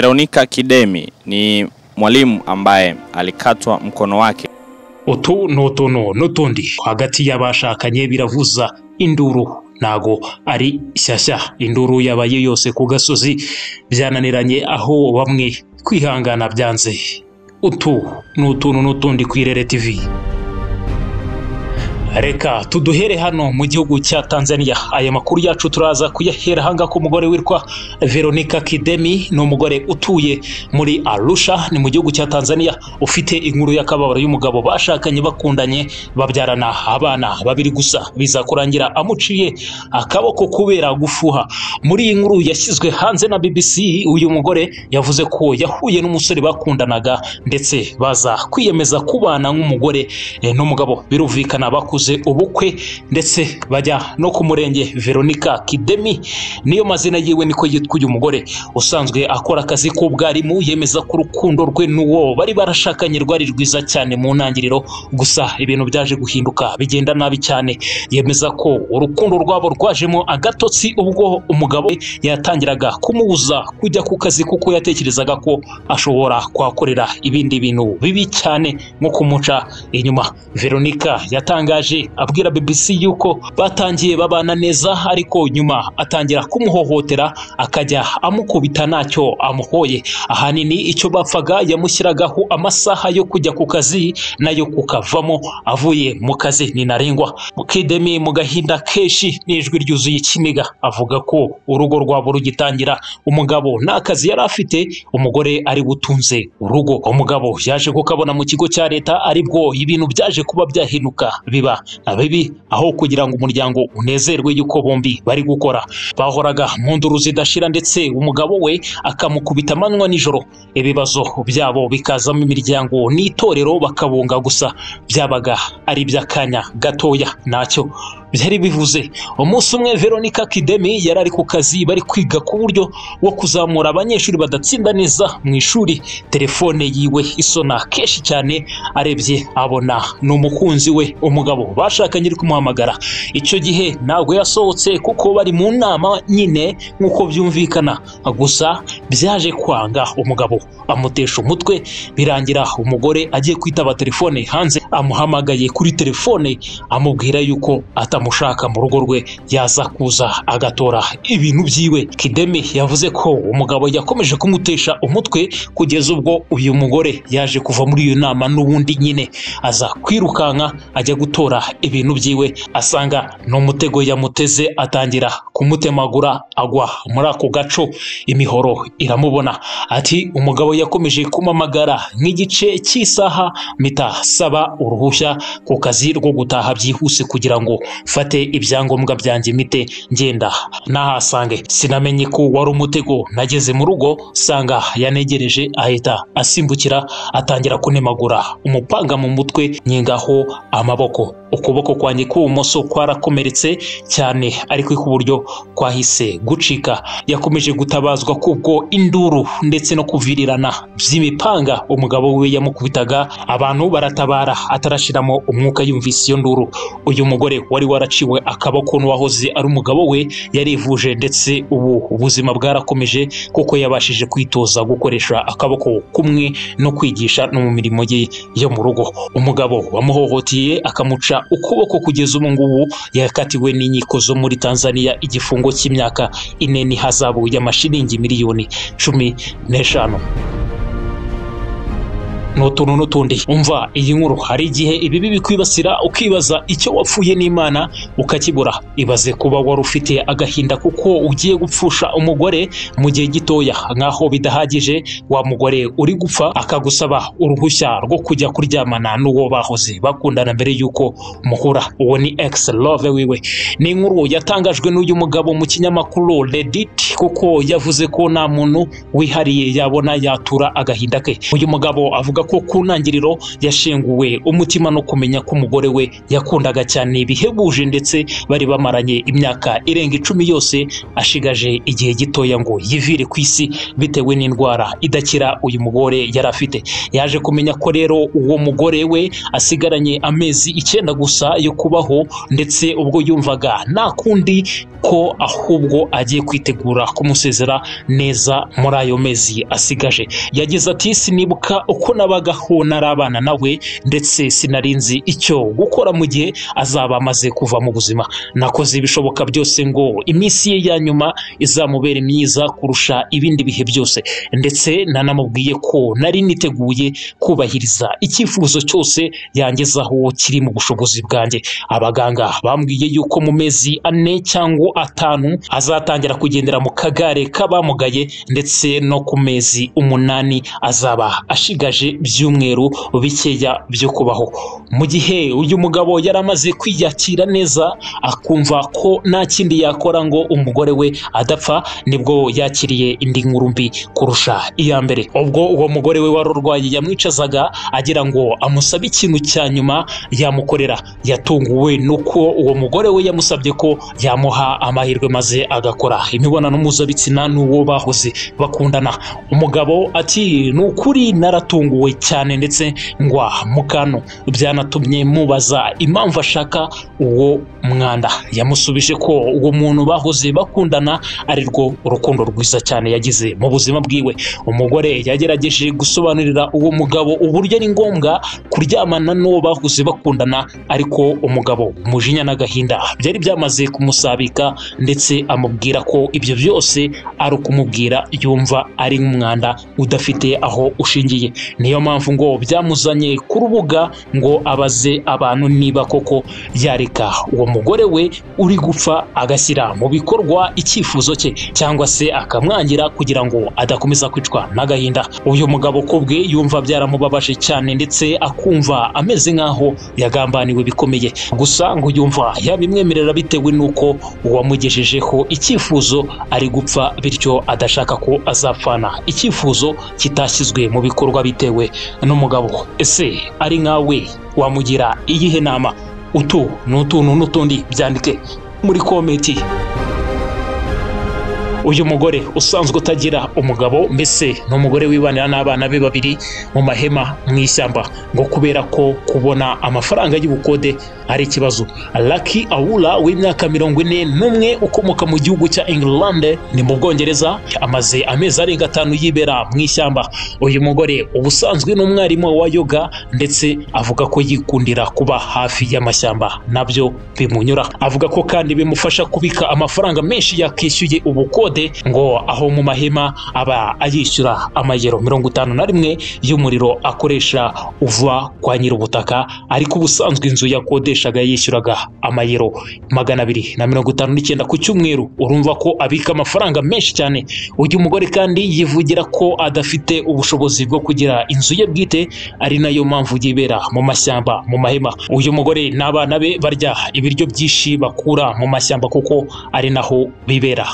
Veronica Kidemi ni mwalimu ambaye alikatwa mkono wake. Utu ni utuntu n'utundi hagati y'abashakanye biravuza induru, ntago ari shyashya. Induru yabaye yose ku gasozi, byananiranye aho bamwe kwihangana byanze. Utu ni utuntu n'utundi ku Irere TV. Reka tuduhere hano mu gihugu cya Tanzania. Aya makuru yacu turaza kuyahera hanga ku mugore witwa Veronica Kidemi. Ni umugore utuye muri Arusha, ni mu gihugu cya Tanzania, ufite inkuru y'akababaro y'umugabo bashakanye bakundanye babyarana abana babiri gusa, biza kurangira amuciye akaboko kubera gufuha. Muri iyi nkuru yashyizwe hanze na BBC, uyu mugore yavuze ko yahuye n'umusore bakundanaga ndetse baza kwiyemeza kubana nk'umugore n'umugabo. Birumvikana bakuze ubukwe ndetse bajya no ku murenge. Veronica Kidemi niyo mazina yiwe, niko yitwa uyu mugore usanzwe akora akazi k'ubwarimu. Yemeza ko urukundo rwe n'uwo bari barashakanye rwari rwiza cyane mu ntangiriro, gusa ibintu byaje guhinduka bigenda nabi cyane. Yemeza ko urukundo rwabo rwajemo agatotsi ubwo umugabo yatangiraga kumubuza kujya ku kazi, kuko yatekerezaga ko ashobora kuhakorera ibindi bintu bibi cyane nko kumuca inyuma. Veronica yatangaje abwira BBC yuko batangiye babana neza, ariko nyuma atangira kumuhohotera, akajya amukubita ntacyo amuhoye. Ahanini icyo bapfaga yamushyiragaho amasaha yo kujya ku kazi nayo kukavamo avuye mu kazi ni ntarengwa. Kidemi mu gahinda kenshi n'ijwi ryuzuye ikiniga avuga ko urugo rwabo rugitangira umugabo nta kazi yari afite, umugore ari butunze urugo. Umugabo yaje kukabona mu kigo cya leta, aribwo ibintu byaje kuba byahinduka biba bibi, aho kugira ngo umuryango unezerwe yuko bombi bari gukora. Bahoraga mu nduru zidashira ndetse umugabo we akamukubita amanywa nijoro. Ibibazo byabo bikazamo imiryango n'itorero bakabunga, gusa byabaga ari iby'akanya gatoya, ntacyo byari bivuze. Umunsi umwe Veronica Kidemi yari ari ku kazi, bari kwiga ku buryo bwo kuzamura abanyeshuri badatsinda neza mu ishuri. Telefone yiwe isona kenshi cyane, arebye abona ni umukunzi we, umugabo bashakanye, uri kumuhamagara. Icyo gihe ntabwo yasohotse kuko bari mu nama nyine nk'uko byumvikana, gusa byaje kwanga umugabo amutesha umutwe, birangira umugore agiye kwitaba telefone hanze, amuhamagaye kuri telefone amubwira yuko atamushaka mu rugo rwe, yaza kuza agatora ibintu byiwe. Kidemi yavuze ko umugabo yakomeje kumutesha umutwe kugeza ubwo uyu mugore yaje kuva muri iyo nama n'ubundi nyine aza kwirukanka ajya gutora ibintu byiwe, asanga ni umutego yamuteze, atangira kumutemagura agwa muri ako gaco, imihoro iramubona. Ati umugabo yakomeje kumamagara nk'igice cy'isaha, mpita saba uruhushya ku kazi rwo gutaha byihuse kugira ngo mfate ibyangombwa byanjye mite ngenda nahasange. Sinamenye ko wari umutego, nageze mu rugo sanga yanegereje, ahita asimbukira atangira kunemagura umupanga mu mutwe, nkingaho amaboko. Ukuboko kwanjye k'ibumoso kwarakomeretse cyane, ariko ikw'iburyo kwahise gucika. Yakomeje gutabazwa kubwo induru ndetse no kuvirirana by'imipanga umugabo we yamukubitaga, abantu baratabara atarashiramo umwuka yumvise iyo nduru. Uyu mugore wari waraciwe akaboko n'uwahoze ari umugabo we yarivuje, ndetse ubu ubuzima bwarakomeje kuko yabashije kwitoza gukoresha akaboko kumwe no kwigisha no mu mirimo ye yo mu rugo. Umugabo wamuhohoteye akamuca ukuboko kugeza ubu ngubu yakatiwe n'inkiko zo muri Tanzania igifungo cy'imyaka 4 n'ihazabu y'amashiringi miliyoni 15. N'utuntu n'utundi. Umva iyi nkuru, hari igihe ibibi bikwibasira ukibaza icyo wapfuye n'Imana ukakibura. Ibaze kuba wari ufite agahinda kuko ugiye gupfusha umugore mu gihe gitoya, nkaho bidahagije wa mugore uri gupfa akagusaba uruhushya rwo kujya kuryamana n'uwo bahoze bakundana mbere y'uko muhura. Uwo ni ex love wiwe. Ni inkuru yatangajwe n'uyu mugabo mu kinyamakuru Reddit, kuko yavuze ko nta muntu wihariye yabona yatura agahinda ke. Uyu mugabo avuga avuga ko ku ntangiriro yashenguwe umutima no kumenya ko umugore we yakundaga cyane bihebuje, ndetse bari bamaranye imyaka irenga 10 yose, ashigaje igihe gitoya ngo yivire ku isi bitewe n'indwara idakira uyu mugore yari afite. Yaje kumenya ko rero uwo mugore we asigaranye amezi 9 gusa yo kubaho, ndetse ubwo yumvaga nta kundi ko ahubwo agiye kwitegura kumusezera neza muri ayo mezi asigaje. Yagize ati sinibuka uko nabagaho narabana nawe, ndetse sinarinzi icyo gukora mu gihe azaba amaze kuva mu buzima. Nakoze ibishoboka byose ngo iminsi ye ya nyuma izamubere myiza kurusha ibindi bihe byose, ndetse nanamubwiye ko nari niteguye kubahiriza icyifuzo cyose yangezaho kiri mu bushobozi bwanjye. Abaganga bambwiye yuko mu mezi 4 cyangwa 5 azatangira kugendera mu kagare k'abamugaye, ndetse no ku mezi 8 azaba ashigaje byumweru bikeya byo kubaho. Mu gihe uyu mugabo yari amaze kwiyakira neza akumva ko nta kindi yakora ngo umugore we adapfa, nibwo yakiriye indi nkuru mbi kurusha iya mbere. Ubwo uwo mugore we wari urwaye yamwicazaga agira ngo amusabe ikintu cya nyuma yamukorera, yatunguwe nuko uwo mugore we yamusabye ko yamuha amahirwe maze agakora imibonano mpuzabitsina n'uwo bahoze bakundana. Umugabo ati ni ukuri naratunguwe cyane ndetse ngwa mu kantu, byanatumye mubaza impamvu ashaka uwo mwanda. Yamusubije ko uwo muntu bahoze bakundana ari rwo urukundo rwiza cyane yagize mu buzima bwiwe. Umugore yagerageje gusobanurira uwo mugabo uburyo ari ngombwa kuryamana n'uwo bahoze bakundana, ariko umugabo umujinya n'agahinda byari byamaze kumusabika, ndetse amubwira ko ibyo byose ari ukumubwira yumva ari umwanda udafite aho ushingiye. Niyo mpamvu ngo byamuzanye ku rubuga ngo abaze abantu niba koko yareka uwo mugore we uri gupfa agashyira mu bikorwa icyifuzo cye, cyangwa se akamwangira kugira ngo adakomeza kwicwa n'agahinda. Uyu mugabo kubwe yumva byaramubabaje cyane, ndetse akumva ameze nk'aho yagambaniwe bikomeye. Gusa ngo yumva yabimwemerera bitewe n'uko uwamugejejeho icyifuzo ari gupfa, bityo adashaka ko azapfana icyifuzo kitashyizwe mu bikorwa bitewe n'umugabo. Ese ari nkawe wamugira iyihe nama? Utu n'utuntu n'utundi byandike muri komenti. Uyu mugore usanzwe utagira umugabo, mbese ni umugore wibanira n'abana be 2 mu mahema mu ishyamba, ngo kubera ko kubona amafaranga y'ubukode ari ikibazo. Lucky Aula w'imyaka 41 ukomoka mu gihugu cya England ni mu Bwongereza, amaze amezi arenga 5 yibera mu ishyamba. Uyu mugore ubusanzwe ni umwarimu wa yoga, ndetse avuga ko yikundira kuba hafi y'amashyamba nabyo bimunyura. Avuga ko kandi bimufasha kubika amafaranga menshi yakishyuye ubukode, ngo aho mu mahema aba ayishyura amayero 51 y'umuriro akoresha uva kwa nyir'ubutaka, ariko ubusanzwe inzu yakodeshaga yishyuraga amayero 259 ku cyumweru. Urumva ko abika amafaranga menshi cyane. Uyu mugore kandi yivugira ko adafite ubushobozi bwo kugira inzu ye bwite, ari nayo mpamvu yibera mu mashyamba mu mahema. Uyu mugore n'abana be barya ibiryo byinshi bakura mu mashyamba kuko ari naho bibera.